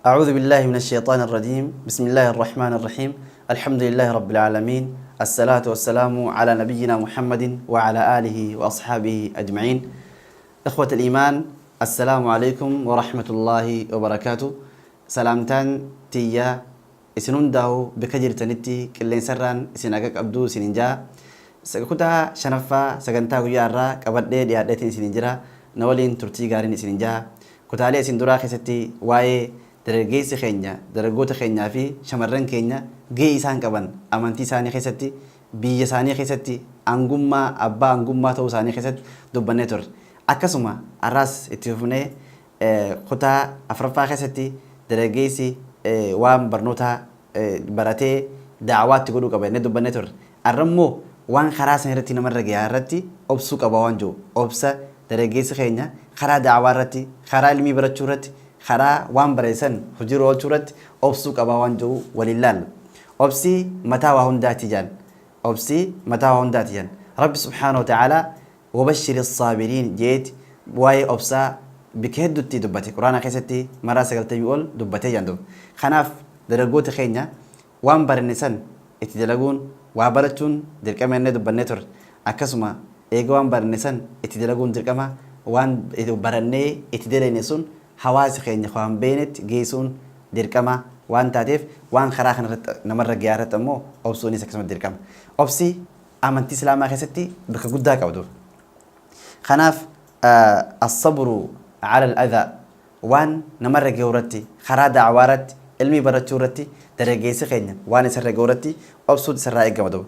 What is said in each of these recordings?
أعوذ بالله من الشيطان الرجيم. بسم الله الرحمن الرحيم. الحمد لله رب العالمين، الصلاة والسلام على نبينا محمد وعلى آله وأصحابه أجمعين. إخوة الإيمان، السلام عليكم ورحمة الله وبركاته. Salaamtaan tiyya isin hundaa'u bika jirtanitti qilleensarraan isin aga qabduu isinin jaa. Kutaa shanaffaa sagantaa guyyaa irraa qabadhee dhiyaadheetiin isinin jira. Na waliin turtii gaariin isinin jaa. Kutaalee isin duraa keessatti waa'ee dargaggeessi keenya, dargaggoota keenyaa fi shamarran keenya gahee isaan qaban amantii isaanii keessatti, biyya isaanii keessatti, angummaa abbaa angummaa ta'uu isaanii keessatti dubbannee turre. Akkasuma har'aas itti fufnee kutaa afuraffaa keessatti dargaggeessi waan barnoota baratee da'awaatti godhuu qaba jennee dubbannee turre. Har'a immoo waan karaa sana irratti namarra gahaa irratti obsuu qaba waan jiru. Obsa dargaggeessi keenya karaa da'awaa irratti, karaa ilmii barachuu irratti, karaa waan bareessan hojiirra oolchuu irratti obsuu qaba waan jiru waliin laalla. Obsi mataa waa hundaati jaan. Obsi mataa waa hundaati jaan. Rabbi سبحانه وتعالى وبشر الصابرين jeeti waa'ee obsaa bika hedduutti dubbate. Quraana keessatti maraa 90 ol dubbatee jaan duba. Kanaaf dargaggoota keenya waan baranne san itti dalaguun, waa barachuun dirqama jennee dubbannee turre. Akkasuma eega waan baranne san itti dalaguun dirqama, waan barannee itti dalagne sun hawaasa keenya waan beeknetti geessuun dirqama waan taateef, waan karaa kanarratti namarra gahaa irratti ammoo obsuunis akkasuma dirqama. Obsi amantii Islaamaa keessatti bakka guddaa qabdu. Kanaaf الصبر على الأذى, waan namarra gahu irratti, karaa da'awaa irratti, ilmii barachuu irratti, dargaggeessi keenya waan isarra gahu irratti obsuutu isarraa eegama duba.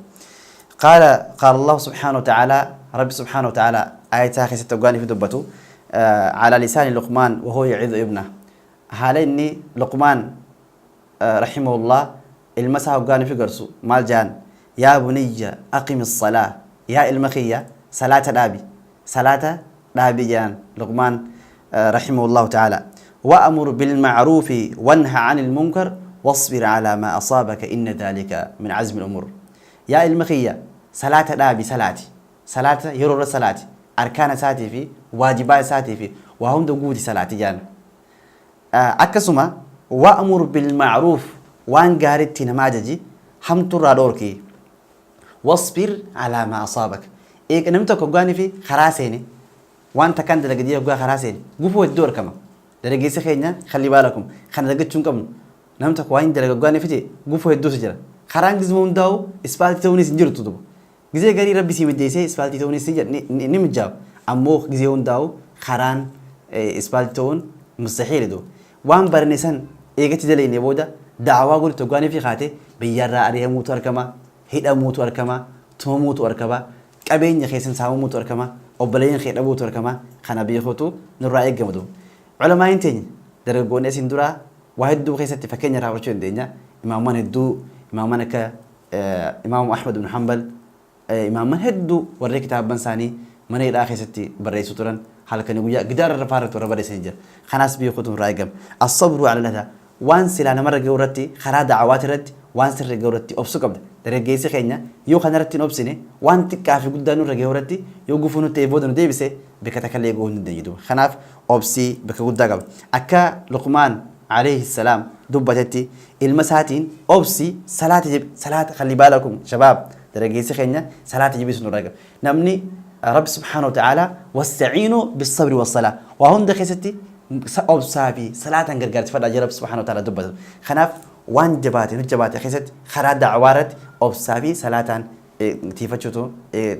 قال قال الله سبحانه وتعالى, ربي سبحانه وتعالى آية keessatti hoggaan ifi dubbatu على لسان لقمان وهو يعظ ابنه, haala inni Luqmaan رحمه الله ilma isaa hoggaan ifi gorsu maal jaan? يا بني أقم الصلاة, yaa ilma kiyya, salaata dhaabi, salaata dhaabi jaan Luqmaan رحمه الله تعالى. وأمر بالمعروف وانه عن المنكر واصبر على ما أصابك إن ذلك من عزم الأمور. Yaa ilma kiyya, salaata dhaabi, salaati, salaata yeroo irra salaati, arkaana isaatii fi waajibaa isaatii fi waa hunda guuti salaati jaan. Akkasuma وأمر بالمعروف, waan gaariitti nama ajaji, hamtuurraa dhoorki. واصبر على ما أصابك. Eega namni tokko hoggaanii fi karaa seene, waan takkaan dalagadii hoggaa karaa seene, gufuu hedduu argama. Dargaggeessa keenya, خلي بالكم, kana dagachuu hin qabnu. Namni tokko waan dalaga hoggaanii fite, gufuu hedduutu jira. Karaan gizma hundaa'u ispaaltii ta'uunis hin jirtu duba. Gizee garii Rabbi sii mijjeessee ispaaltii ta'uunis ni mijjaawu. Ammoo gizee hundaa'u karaan ispaaltii ta'uun مستحيل duba. Waan barne san eegatti dalayne booda da'awaa godhu hoggaanii fi kaate, biyyarraa ari'amuutu argama, hidhamuutu argama, tumamuutu argama, qabeenya keessan saamamuutu argama, obboleeyyan kee dhabuutu argama. Kana beekuutu nurraa eegama duba. Culamaayin teenya dargaggoonni isin duraa waa hedduu keessatti fakkeenya irraa fudhachuu dandeenya. Imaamman hedduu, imaamman akka Imaamu Ahmad ibn Hanbal, imaamman hedduu warri kitaabban isaanii mana hidhaa keessatti barreessuu turan, halkanii guyyaa gidaara irra faarratti warra barreessanii jira. Kanaas beekuutu nurraa eegama. الصبر على الأذى, waan silaa namarra gahu irratti, karaa da'awaati irratti waan sirra gahu irratti obsuu qabda. Dargaggeessi keenya yoo kana irratti hin obsine, waan xiqqaa fi guddaa nurra gahu irratti yoo gufuu nutti ta'e booda nu deebise, bakka takka illee gahuu hin dandeenyu. Kanaaf obsii bakka guddaa qaba. Akka Luqmaan عليه السلام dubbatetti ilma isaatiin obsi, salaata, salaata. خلي بالكم شباب, dargaggeessi keenya salaata jabeessu nurraa eegama. Namni Rabbi سبحانه وتعالى واستعينوا بالصبر والصلاة, waa hunda keessatti obsaa fi salaataan gargaartifadhaa jira Rabbi سبحانه وتعالى dubbatu. Kanaaf waan jabaate nu jabaate keessatti, karaa da'awaa irratti obsaa fi salaataan tiifachuutu,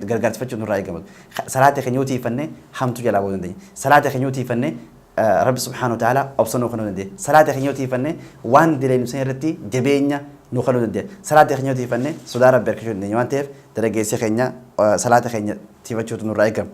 gargaartifachuutu nurraa eegama. Salaata keenya yoo tiifanne, hamtuu jalaa bahuu dandeenya. Salaata keenya yoo tiifanne, Rabbi سبحانه وتعالى obsa nuu kennuu dandeenya. Salaata keenya yoo tiifanne, waan dileenu san irratti jabeenya nuu kennuu dandeenya. Salaata keenya yoo tiifanne, sodaa Rabbi argachuu dandeenya waan ta'eef, dargaggeessi keenya salaata keenya tiifachuutu nurraa eegama.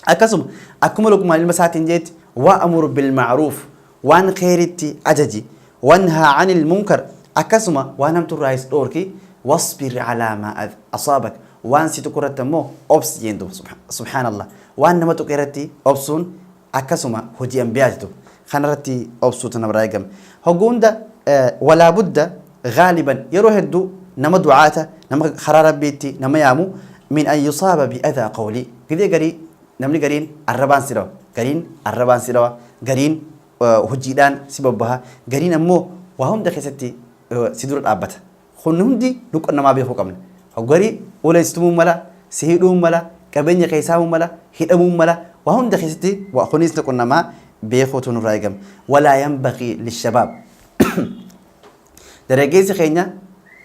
Akkasuma akkuma Luqmaan ilma isaatiin jeetti, وأمر بالمعروف, waan kheyritti ajaji, وانه عن المنكر, akkasuma waan hamtuurraayis dhoorki, واصبر على ما أصابك, waan si tuqu irratti ammoo obsi jeen duba. سبحان الله, waan nama tuqe irratti obsuun akkasuma hojii ambiyaati duba. Kanarratti obsuutu namarraa eegama. Hogguu hunda ولا بد غالبا, yeroo hedduu nama du'aata, nama karaa Rabbiitti nama yaamu, من أن يصاب بأذى قولي. Gidee garii namni gariin arrabaan si dhawa, gariin arrabaan si dhawa, gariin Hojiidhaan si bobbaha, gariin ammoo waa hunda keessatti si dura dhaabbata. Kun hundi nu qunnamaa beekuu qabna. Garii uleen si tumuu mala, si hidhuu mala, qabeenya kee saamuu mala, hidhamuu mala, waa hunda keessatti kunis nu qunnamaa beekuutu nurraa eegama. Walaa yanbaqii lishabaab. Dargaggeessi keenya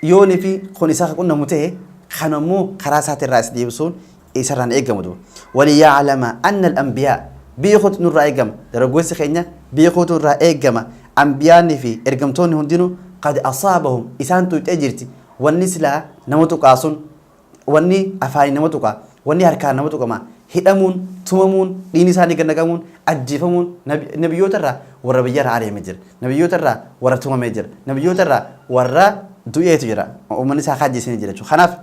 yoonii fi kun isaa ka qunnamu ta'e, kan ammoo karaa isaatirraa isa deebisuun isarraan eegamu duuba. Waliya'lama anna al-anbiyaa beekuutu nurraa eegama. Dargaggeessi keenya beekuutu irraa eegama. Anbiyaanii fi ergamtoonni hundinuu qad asaabahum isaan tuqxee jirti. Wanni silaa nama tuqaa sun, wanni afaanii nama tuqaa, wanni harkaan nama tuqama, hidhamuun, tumamuun, dhiigni isaanii gad naqamuun, ajjeefamuun nabiyyoota irraa warra biyya irraa ari'amee jira. Nabiyyoota irraa warra tumamee jira. Nabiyyoota irraa warra du'eetu jira. Uummanni isaa kaajjeesanii jira jechuudha. Kanaaf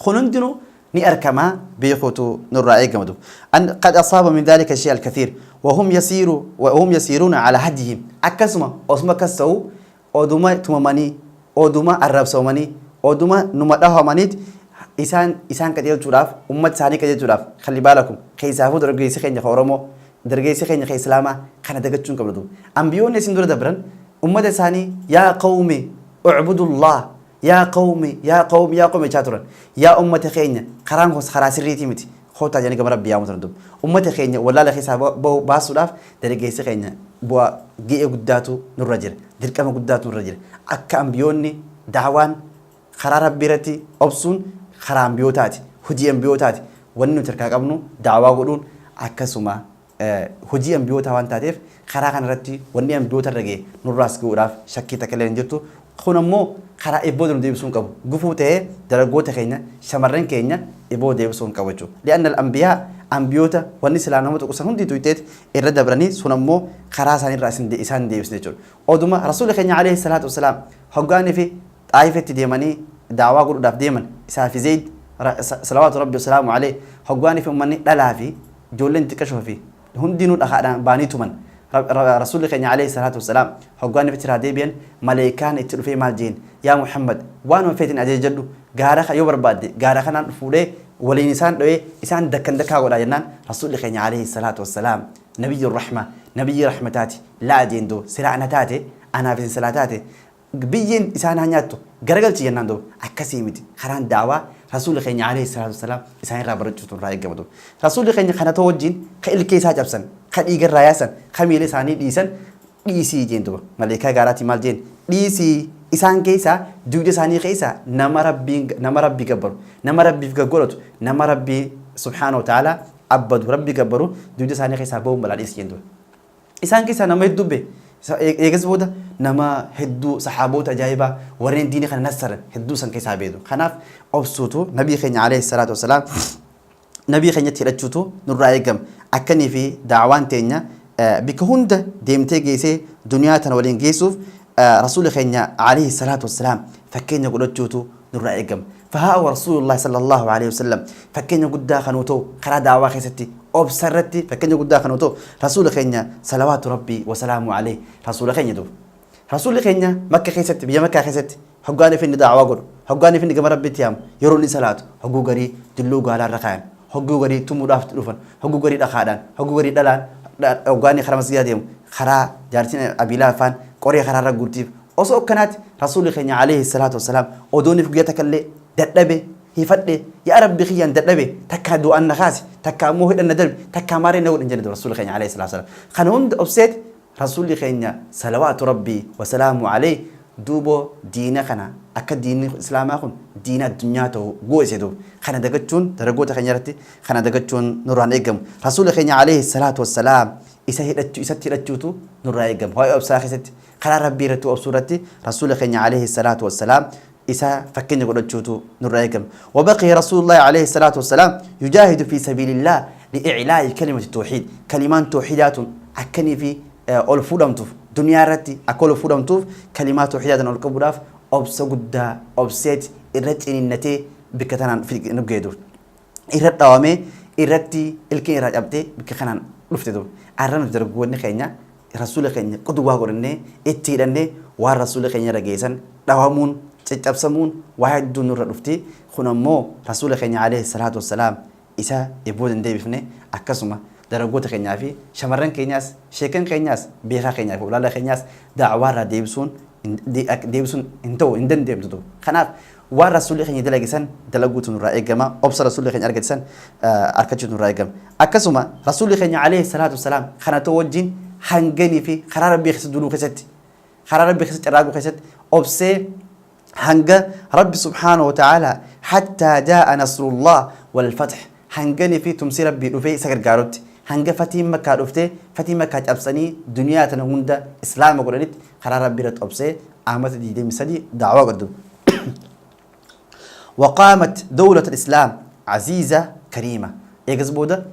kun hundinuu ni arkamaa beekuutu nurraa eegama duuba. An qad asaaba min dhalika shay al-kathiir wa hum yasiiru wa hum yasiiruuna ala hadihim. Akkasuma osuma akkas ta'u, oduma tumamanii, oduma arrabsamanii, oduma numa dhahamaniit isaan qajeelchuudhaaf, ummata isaanii qajeelchuudhaaf, khalli baalakum, keessaafuu dargaggeessi keenya ka Oromoo, dargaggeessi keenya ka Islaamaa kana dagachuu hin qabnu duuba. Ambiyoonni isin dura dabran ummata isaanii yaa qawmi u'budullah, yaa qawmi, yaa qawmi, yaa qawmi jechaa turan. Yaa ummata keenya, karaan kun karaa sirriitii miti, kottaa jedhanii gama Rabbii yaamu turan duuba. Ummata keenya wallaala keessaa baasuudhaaf dargaggeessi keenya bu'aa ga'ee guddaatu nurra jira. Dirqama guddaatu nurra jira. Akka ambiyoonni daawaan karaa Rabbii irratti obsuun karaa ambiyootaati. Hojii ambiyootaati. Wanni nuti harkaa qabnu daawaa godhuun akkasuma hojii ambiyootaa waan taateef, karaa kana irratti wanni ambiyoota irra ga'e nurraas ga'uudhaaf shakkii takka illee hin jirtu. Kun ammoo karaa ibboo nu deebisuu hin qabu. Gufuu ta'ee dargaggoota keenya, shamarran keenya ibboo deebisuu hin qabu jechuudha. Li'anna al-anbiyaa, ambiyoota wanni silaa nama tuqu san hundi tuyteet irra dabranii, sun ammoo karaa isaaniirraa isaan hin deebisne jechuudha. Oduma rasuulli keenya alayhi salaatu wasalaam hoggaanii fi Xaayifetti deemanii daawaa godhuudhaaf deeman, isaa fi Zayd salawaatu rabbi wasalaamu alayhi, hoggaanii fi uummanni dhalaa fi ijoolleen xiqqashoo fi hundinuu dhakaadhaan baanii tuman. Rasuulli keenya alayhi salaatu wasalaam hoggaanii fi tiraa deebi'an, maleekaan itti dhufee maal jeen? Yaa Muhammad, waanuma feetin ajajadhu, gaara yoo barbaadde gaara kanaan fuudhee waliin isaan dho'ee isaan dakkan dakkaa godhaa jennaan, rasuulli keenya alayhi salaatu wasalaam nabiyyu rahma, nabiyyi rahmataati, laa jeen doo, silaa ana taate, anaaf isin silaa taate biyyeen isaan haa nyaattu, garagalchi jennaan duuba. Akkasii miti karaan daawaa. Rasuulli keenya alayhi salaatu wasalaam isaan irraa barachuutu irraa eegama duuba. Rasuulli keenya kana ta'uu wajjin ka ilkee isaa cabsan, ka dhiiga irraa yaasan, ka miila isaanii dhiisan, dhiisii jeen duuba. Maleekaa gaaraatii maal jeen? Dhiisii, isaan keessaa, duuda isaanii keessaa nama Rabbiin, nama Rabbi gabbaru, nama Rabbiif gaggodhatu, nama Rabbii subhaanahu wa ta'ala abbadu, Rabbi gabbaru duuda isaanii keessaa ba'uun balaa, dhiisi jeen duuba. Isaan keessaa nama hedduu be eegas booda nama hedduu, saxaaboota ajaa'ibaa warreen diinii kana nassaran hedduu san keessaa beedu. Kanaaf obsuutu nabii keenya alayhi salaatu wasalaam, nabii keenyatti hidhachuutu nurraa eegama. Akkanii fi daawaan teenya bikka hunda deemtee geessee duniyaa tana waliin geessuuf rasuuli keenya alayhi salaatu wasalaam fakkeenya godhachuutu nurraa eegama. Fahaa wa rasuulullahi sallallahu alayhi wasallam fakkeenya guddaa kanuu ta'u, karaa daawaa keessatti obsa irratti fakkeenya guddaa kanuu ta'u rasuula keenya salawaatu rabbii wasalaamu alayhi, rasuula keenya duuba. Rasuulli keenya Makka keessatti, biyya Makkaa keessatti hoggaan inni daawaa godhu, hoggaan inni gama Rabbitti yaamu, yeroo inni salaatu hogguu garii dilluu gaalaa irra kaayan, hogguu garii tumuudhaaf dhufan, hogguu garii dhakaadhaan, hogguu garii dhalaan, hoggaan inni karaa masgiidaa deemu karaa jaartiin Abiilaa afaan qoree karaa irra guurtiif. Osoo akkanaatti rasuulli keenya alayhi salaatu wassalaam odooniif guyyaa takka illee dadhabe, hifadhe, yaa Rabbi kiyyaan dadhabe, takkaa du'aan na kaasi, takkaa immoo hidhan na darbi, takkaa maaree na godhi hin jenne rasuulli keenya alayhi salaatu wassalaam. Kana hunda obseet rasuulli keenya salawaatu rabbii wasalaamu alayhi duuba diina kana akka diinni islaamaa kun diina addunyaa ta'u goose duuba. Kana dagachuun dargaggoota keenya irratti kana dagachuun nurraan eegamu. Rasuulli keenya alayhi salaatu wassalaam isa hidhachuu, isatti hidhachuutu nurraa eegama. Waa'ee obsaa keessatti, karaa Rabbii irratti obsuu irratti rasuula keenya alayhi salaatu wassalaam isa fakkeenya godhachuutu nurraa eegama. وبقي رسول الله عليه الصلاة والسلام يجاهد في سبيل الله لإعلاء كلمة التوحيد. كلمات توحيدات أكني في ol fuudhamtuuf, duniyaa irratti akka ol fuudhamtuuf, kalimaa tawxiidaatiin ol qabuudhaaf obsa guddaa obseet irra ciniinnatee bikka tanaan nu geeduuf. Irra dhawamee, irratti ilkeen irraa cabdee bikka kanaan dhufte duuba. Arra nuti dargaggoonni keenya rasuula keenya qudwaa godhannee itti hidhannee waan rasuula keenya irra geessan dhawamuun, caccabsamuun waa hedduun nurra dhufti. Kun ammoo rasuula keenya alayhi salaatu wassalaam isa booda hin deebifne akkasuma. Dargaggoota keenyaa fi shamarran keenyaas, sheekan keenyaas, beekaa keenyaa fi walaala keenyaas da'awaa irraa deebisuun deebisuun hin ta'u, hin dandeemtu. Kanaaf waan Rasuulli keenya dalage san dalaguutu nurraa eegama. Obsa Rasuulli keenya argate san argachuutu nurraa eegama. Akkasuma Rasuulli keenya alayhi salaatu wassalaam kana ta'uu wajjin hanganii fi karaa Rabbii keessa duuluu keessatti, karaa Rabbii keessa carraaquu keessatti obsee hanga Rabbi subhaanahu wa ta'ala hattaa jaa'a nasrullah wal fath, hanganii fi tumsi Rabbii dhufee isa gargaarutti, hanga fatiin Makkaa dhuftee fatii Makkaa cabsanii duniyaa tana hunda Islaama godhanitti karaa Rabbii irratti obsee amata 23 da'waa godhu. وقامت دولة الإسلام عزيزة كريمة. Eegas booda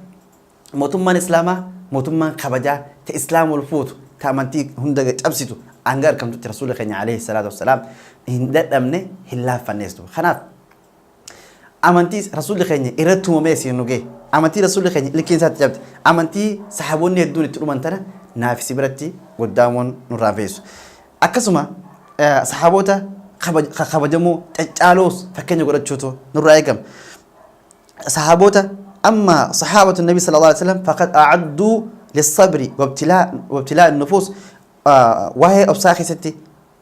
mootummaan Islaamaa, mootummaan kabajaa ta Islaam wal fuutu, ta amantii hunda cabsitu hanga argamtutti Rasuula keenya alayhi salaatu wassalaam hin dadhabne, hin laaffannees. Kanaaf amantii Rasuulli keenya irratti tumamee siin nu ga'e, amantii Rasuulli keenya ilkeen isaatti cabte, amantii sahaboonni hedduun itti dhuman tana naafisi biratti goddaamuun nurraa feessu. Akkasuma sahaboota kabajamoo caccaaloos fakkeenya godhachuutu nurraa eegama. Sahaboota أما صحابة النبي صلى الله عليه وسلم فقد أعدوا للصبر وابتلاء النفوس. Waa'ee obsaa keessatti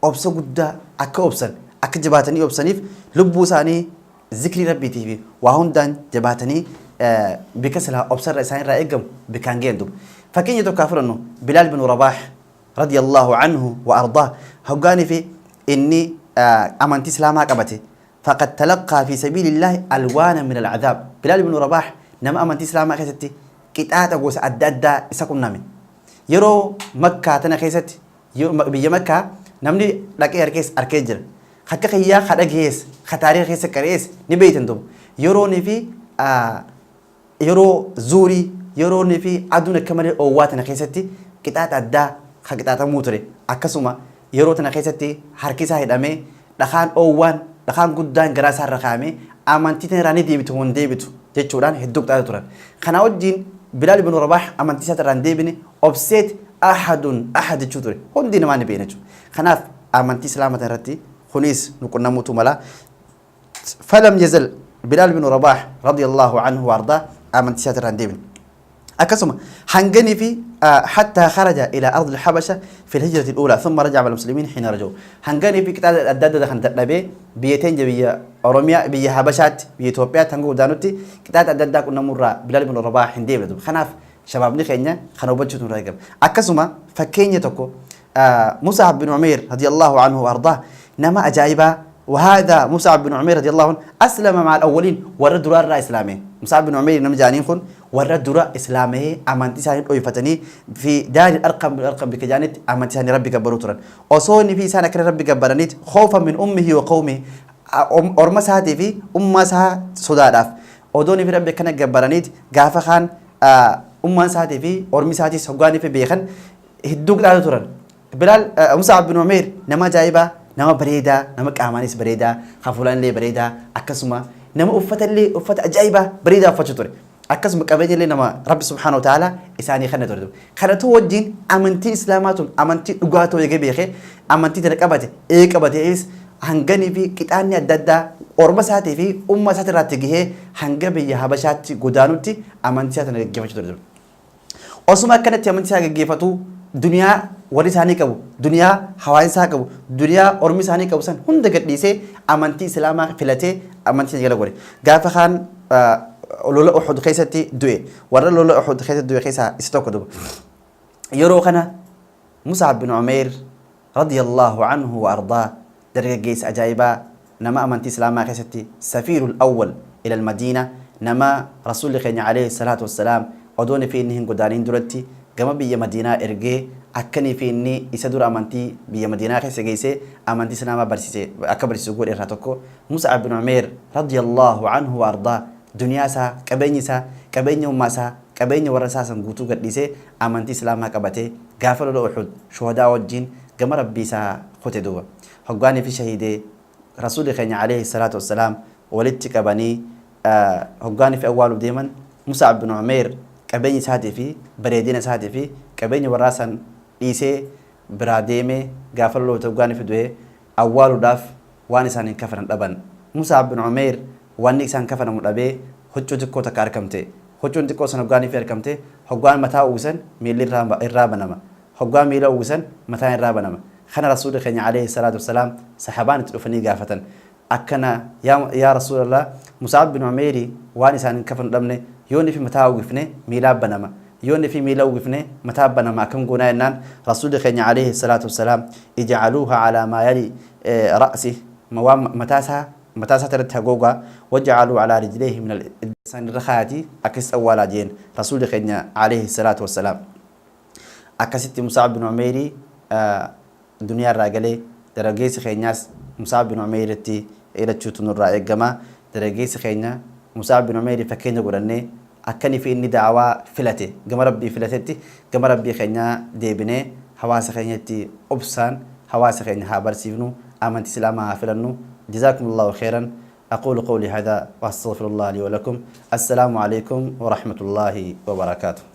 obsa guddaa akka obsan, akka jabaatanii obsaniif lubbuu isaanii zikrii Rabbiitii fi waa hundaan jabaatanii bika silaa obsarra isaanirraa eegamu bikaan ga'an duba. Fakkeenya tokko haa fudhannu. Bilaal bin Rabaah رضي الله عنه وأرضاه hoggaanii fi inni amantii Islaamaa qabate فقد تلقى في سبيل الله ألوانا من العذاب. Bilaal bin Rabaah nama amantii Islaamaa keessatti qixaaxa gosa adda addaa isa qunname. Yeroo Makkaa tana keessatti, biyya Makkaa namni dhaqee harkees arkee jira. Akka kiyyaa ka dhagees, ka taariika keessa qarees ni beeytan duba. Yeroonii fi yeroo zuurii, yeroonii fi aduun akka malee oowwaa tana keessatti qixaaxa addaa ka qixaaxamuu ture. Akkasuma yeroo tana keessatti harki isaa hidhamee, dhakaan oowwaan, dhakaan guddaan garaa isaa irra kaa'amee, amantii tana irraa ni deebitu hin deebitu jechuudhaan hedduu qixaaxa turan. Kana wajjin Bilaal ibn Rabaah amantii isaa irraa hin deebine, obseet أحد أحد jechuu ture. Hundi namaa ni beekna jechuudha. Kanaaf amantii Islaamaa irratti kunis nu qunnamuutu mala. فلم يزل بلال بن رباح رضي الله عنه وأرضاه amantii isaa irraa hin deebine. Akkasuma hanganii fi حتى خرج إلى أرض الحبشة في الهجرة الأولى ثم رجع مع المسلمين حين رجعوا. Hanganii fi qixaaxa adda addaa kan dadhabee biyya teenya, biyya Oromiyaa, biyya Habashaatti, biyya Itoophiyaatti hanga godaanutti qixaaxa adda addaa qunnamurraa Bilaal ibn Rabaah hin deebine. Kanaaf shabaabni keenya kana hubachuutu nurraa eegama. Akkasuma fakkeenya tokko Mus'ab bin Umeer رضي الله عنه وأرضاه nama ajaa'ibaa. وهذا مصعب بن عمير رضي الله عنه أسلم مع الأولين warra duraa irraa islaame. Mus'ab bin Umeer nama jaaniin kun warra dura islaamee amantii isaanii dhoyfatanii fi دار الأرقم بن الأرقم bika jaanitti amantii isaanii Rabbi gabbaruu turan. Osoo inni fi isaan akkana Rabbi gabbaraniit خوفا من أمه وقومه, orma isaatii fi ummaa isaa sodaadhaaf odoo inni fi Rabbi akkana gabbaraniit gaafa kaan ummaan isaatii fi ormi isaatiis hoggaanii fi beekan hedduu qixaatu turan. Bilaal, Mus'ab bin Umeer nama ajaa'ibaa, nama bareedaa, nama qaamaanis bareedaa, hafuulaan illee bareedaa, akkasuma nama uffata illee uffata ajaa'ibaa bareedaa uffachuu ture. Akkasuma qabeenya illee nama Rabbi سبحانه وتعالى isaanii kenna ture. Kanatu wajjin amantiin Islaamaa tun amantii dhugaa ta'uu eegee beekee amantii tana qabate, ee qabatees hanganii fi qixaanni adda addaa orma isaatii fi umma isaatii irraatti gahee hanga biyya Habashaatti godaanutti amantii isaa tana gaggeeffachuu ture. Osuma akkanatti amantii isaa gaggeeffatu duniyaa warri isaanii qabu, duniyaa hawaasni isaa qabu, duniyaa ormi isaanii qabu san hunda gadhiisee amantii Islaamaa filatee amantii sana jala godhe. Gaafa kaan lola Uhud keessatti du'e. Warra lola Uhud keessatti du'e keessaa isa tokko duba. Yeroo kana Mus'ab bin Umeer رضي الله عنه وأرضاه dargaggeessa ajaa'ibaa, nama amantii Islaamaa keessatti سفير الأول إلى المدينة, nama Rasuulli keenya عليه الصلاة والسلام odoon fi inni hin godaaniin duratti gama biyya Madiinaa ergee akkanii fi inni isa dura amantii biyya Madiinaa keessa geessee amantii Islaamaa barsiise, akka barsiisu godhe irraa tokko Mus'ab bin Umeer رضي الله عنه وأرضاه duniyaa isaa, qabeenya isaa, qabeenya ummaa isaa, qabeenya warra isaa san guutuu gadhiisee amantii Islaamaa qabatee gaafa lola Uhud shuhadaa wajjin gama Rabbii isaa kute duuba. Hoggaanii fi shahiidee Rasuulli keenya عليه الصلاة والسلام walitti qabanii hoggaanii fi awwaaluuf deeman, Mus'ab bin Umeer qabeenya isaatii fi bareedina isaatii fi qabeenya warraa san dhiisee biraa deemee gaafa lola hoggaanii fi du'ee awwaaluudhaaf waan isaan hin kafanan dhaban. Mus'ab bin Umeer wanni isaan kafanamu dhabee huccuu xiqqoo takka argamte. Huccuun xiqqoo san hoggaanii fi argamte, hoggaan mataa uwwisan miilli irraa banama, hoggaa miila uwwisan mataan irraa banama. Kana Rasuulli keenya alayhi salaatu wassalaam sahabaan itti dhufanii gaafatan. Akkana yaa Rasuulallah, Mus'ab bin Umeyri waan isaan hin kafanu dhabne, yoo nifi mataa uwwifne miilaa banama, yoo nifi miila uwwifne mataa banama, akkam goonaa jennaan, Rasuulli keenya alayhi salaatu wassalaam ij'aluuha alaa maa yali ra'si, waan mataa isaa irratti hagoogaa, waj'aluu alaa rijlayhi min al san irra kaayati akkasis awwaalaa jeen Rasuulli keenya alayhi salaatu wassalaam. Akkasitti Mus'ab bin Umeyri duniyaa irraa galee. Dargaggeessi keenyaas Mus'ab bin Umeyritti hidhachuutu nurraa eegama. Dargaggeessi keenya Mus'ab bin Umeyri fakkeenya godhannee, akkanii fi inni da'awaa filate, gama Rabbii filatetti, gama Rabbii keenyaa deebinee hawaasa keenyatti obsaan hawaasa keenya haa barsiifnu, amantii Islaamaa haa filannu. Jazaakumullahu khayran. Aquulu qawlii hadhaa wa astaghfirullaha lii wa lakum. Assalaamu alaykum wa rahmatullahi wa barakaatuh.